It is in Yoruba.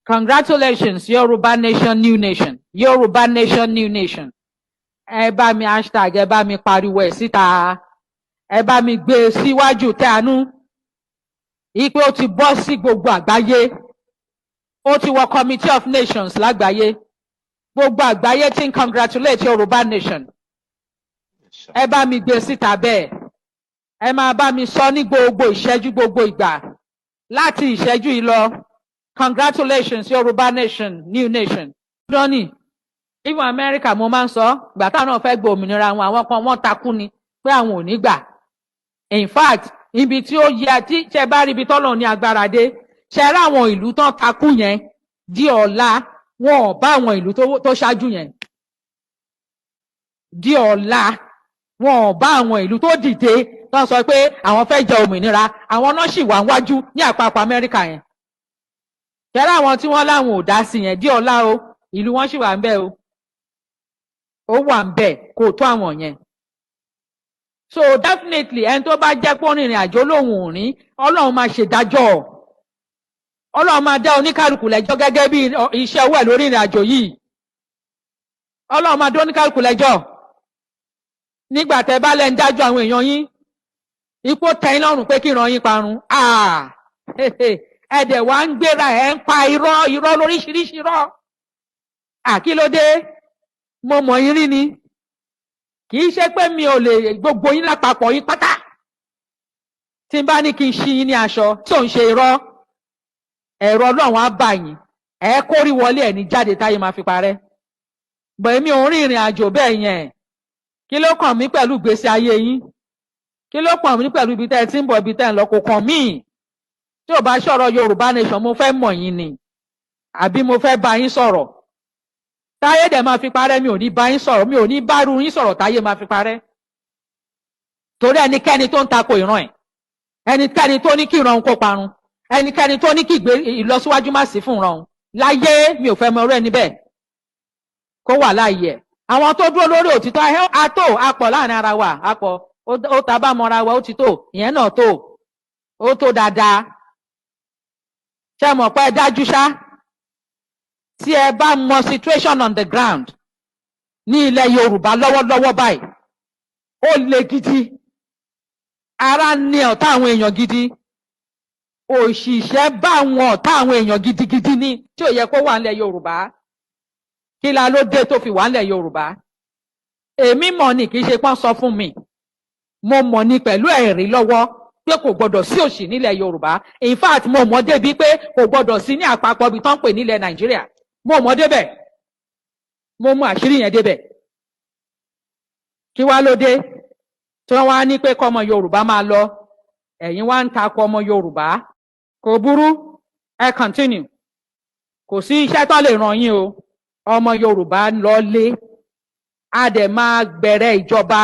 Congratulations, Yorùbá Nation, new nation. Yorùbá Nation, new nation. Ẹ bá mi hashtag, ẹ bá mi pariwo ẹ̀ síta, ẹ bá mi gbé e síwájú tẹ́ànú ipe ó ti bọ́ sí gbogbo àgbáyé, ó ti wọ Committee of Nations lágbàáyé. Gbogbo àgbáyé ti ń congratulate Yorùbá Nation. Ẹ bá mi gbé síta bẹ́ẹ̀, ẹ máa bá mi sọ ní gbogbo ìṣẹ́jú, gbogbo ìgbà láti ìṣẹ́jú yìí lọ. Congratulations, Yorùbá Nation, new nation. Johnny, even America, mo máa ń sọ, ìgbà táwọn náà fẹ́ gba òmìnira wọn, àwọn kan wọ́n takú ni pé àwọn ò ní gbà. In fact, ibi tí ó yẹ tí ṣe bá rí ibi tọ́lọ̀ ní agbára dé, ṣe rí àwọn ìlú tán takú yẹn, di ọ̀la wọn ò bá àwọn ìlú tó ṣáájú yẹn. Di ọ̀la wọn ò bá àwọn ìlú tó dìde tó sọ pé àwọn fẹ́ jẹ òmìnira. Àwọn náà sì wà wájú ní àpapọ̀ Amẹ́ríkà yẹn. Ṣe rí àwọn tí wọ́n láwọn ò dá sí yẹn, di ọ̀la o, ìlú wọn sì wà ń bẹ̀ o, ó wà ń bẹ̀ kó tó àwọn yẹn. So definitely, ẹni tó bá jẹ́ pé ó rìnrìn àjò lòun ò rìn, Ọlọ́run máa ṣèdájọ́, Ọlọ́run máa dá oníkálukú lẹ́jọ́ gẹ́gẹ́ bí iṣẹ́ owó ẹ̀ lórí ìrìn àjò yìí. Ọlọ́run máa dá oníkálukú lẹ́jọ́. Nígbà tẹ́ bá lẹ́ ń dájọ́ àwọn èèyàn yín, ipò tẹ́yìn lọ́rùn pé kí ìran yín parun, ẹ dẹ̀ wá ń gbéra, ẹ̀ ń pa irọ́, irọ́ lóríṣiríṣi irọ́. Kí ló dé? Mo mọ̀ yín rí ni. Kì í ṣe pé mi ò lè gbogbo yín lápapọ̀ yín pátá. Tí n bá ní kí n ṣí yín ní aṣọ tí ò ń ṣe irọ́, ẹ̀rọ Ọlọ́run á bà yín, ẹ̀ kórí wọlé ẹ̀ ní jáde táyé máa fi parẹ́. Bọ̀ èmi ò ń rìn ìrìn àjò bẹ́ẹ̀ yẹn. Kí ló kàn mí pẹ̀lú ìgbésí ayé yín? Kí ló kàn mí pẹ̀lú ibi tẹ́ ẹ ti ń bọ̀, ibi tẹ́ ẹ ń lọ? Kò kàn mí. Tí ò bá sọ̀rọ̀ Yorùbá Nation, mo fẹ́ mọ̀ yín ni àbí mo fẹ́ bá yín sọ̀rọ̀ táyé dẹ̀ máa fi parẹ́? Mi ò ní bá yín sọ̀rọ̀, mi ò ní bá ru yín sọ̀rọ̀ táyé máa fi parẹ́. Torí ẹnikẹ́ni tó ń tako ìran ẹ̀, ẹnikẹ́ni tó ní kí ìran òun kó parun, ẹnikẹ́ni tó ní kí ìlọsíwájú má sí fún ìran òun láyé, mi ò fẹ́ mọ ọ̀rẹ́ níbẹ̀ kó wà láàyè ẹ̀. Àwọn tó dúró lórí òtítọ́ àtò apọ̀ láàrin ara wa, apọ̀ ó ta bá mọ́ra wa, ó ti tó, ìyẹn náà tó, ó tó dáadáa. Ṣé mọ̀ pé ẹ dájú ṣá, tí ẹ bá mọ situation on the ground ní ilẹ̀ Yorùbá lọ́wọ́lọ́wọ́ báyìí, ó le gidi. Ara ní ọ̀tá àwọn èèyàn gidi, òṣìṣẹ́ bá àwọn ọ̀tá àwọn èèyàn gidigidi ní tí ò yẹ kó wà nílẹ̀ Yorùbá. Kí la ló dé tó fi wà nílẹ̀ Yorùbá? Èmi mọ̀ ni, kì í ṣe pọ́n sọ fún mi. Mo mọ̀ ni pẹ̀lú ẹ̀rí lọ́wọ́ pé kò gbọdọ̀ sí òṣì nílẹ̀ Yorùbá. In fact, mo mọ̀ débi pé kò gbọdọ̀ sí ní àpapọ̀ ibi tó ń pè nílẹ̀ Nàìjíríà. Mo mọ̀ débẹ̀, mo mọ̀ àṣírí yẹn débẹ̀. Kí wá ló dé tí wọ́n wá ní pé kọ́mọ Yorùbá máa lọ? Ẹ̀yin wá ń takò ọmọ Yorùbá. Kò burú, ẹ continue. Kò sí iṣẹ́ tó lè ràn yín o. Ọmọ Yorùbá ń lọ lé, a dẹ̀ máa bẹ̀rẹ̀ ìjọba.